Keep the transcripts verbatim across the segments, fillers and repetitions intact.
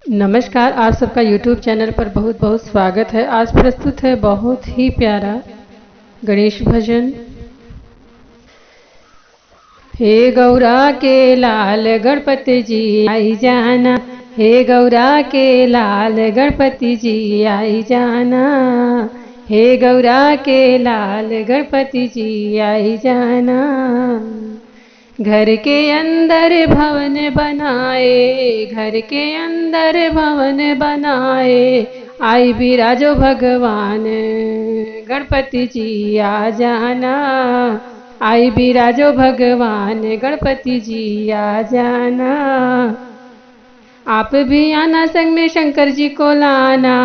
नमस्कार, आप सबका YouTube चैनल पर बहुत बहुत स्वागत है। आज प्रस्तुत है बहुत ही प्यारा गणेश भजन। हे गौरा के लाल गणपति जी आई जाना, हे गौरा के लाल गणपति जी आई जाना, हे गौरा के लाल गणपति जी आई जाना। घर के अंदर भवन बनाए, घर के अंदर भवन बनाए, आई बिराजो भगवान गणपति जी आ जाना, आई बिराजो भगवान गणपति जी आ जाना। आप भी आना संग में शंकर जी को लाना,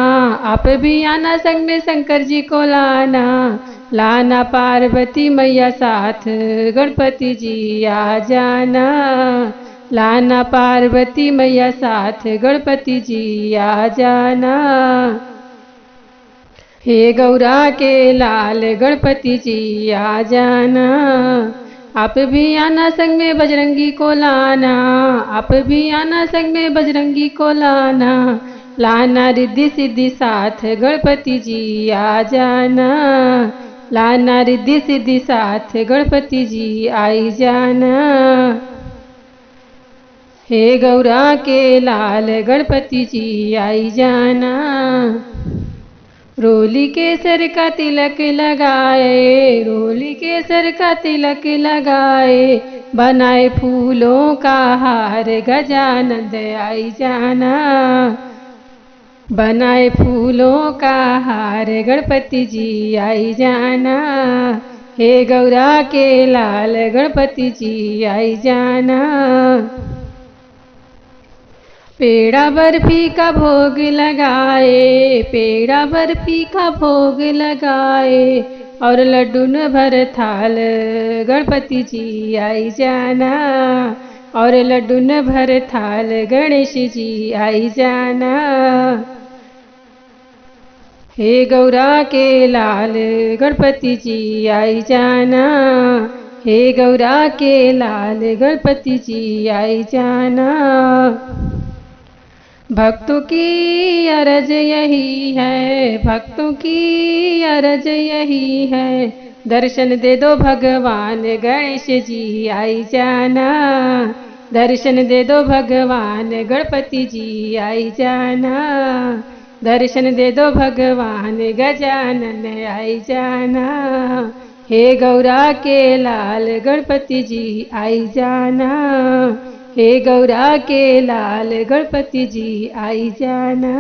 आप भी आना संग में शंकर जी को लाना, लाना पार्वती मैया साथ गणपति जी आ जाना, लाना पार्वती मैया साथ गणपति जी आ जाना। हे गौरा के लाल गणपति जी आ जाना, आप भी आना संग में बजरंगी को लाना, आप भी आना संग में बजरंगी को लाना, लाना रिद्धि सिद्धि साथ गणपति जी आ जाना, लाना रिद्धि सिद्धि साथ गणपति जी आई जाना। हे गौरा के लाल गणपति जी आई जाना। रोली केसर का तिलक लगाए, रोली केसर का तिलक लगाए, बनाए फूलों का हार गजानंद आई जाना, बनाए फूलों का हार गणपति जी आई जाना, हे गौरा के लाल गणपति जी आई जाना। पेड़ा बर्फी का भोग लगाए, पेड़ा बर्फी का भोग लगाए, और लड्डू न भर थाल गणपति जी आई जाना, और लड्डू न भर थाल गणेश जी आई जाना। हे गौरा के लाल गणपति जी आई जाना, हे गौरा के लाल गणपति जी आई जाना। भक्तों की अरज यही है, भक्तों की अरज यही है, दर्शन दे दो भगवान गणेश जी आई जाना, दर्शन दे दो भगवान गणपति जी आई जाना, दर्शन दे दो भगवान गजानन आई जाना, हे गौरा के लाल गणपति जी आई जाना, हे गौरा के लाल गणपति जी आई जाना।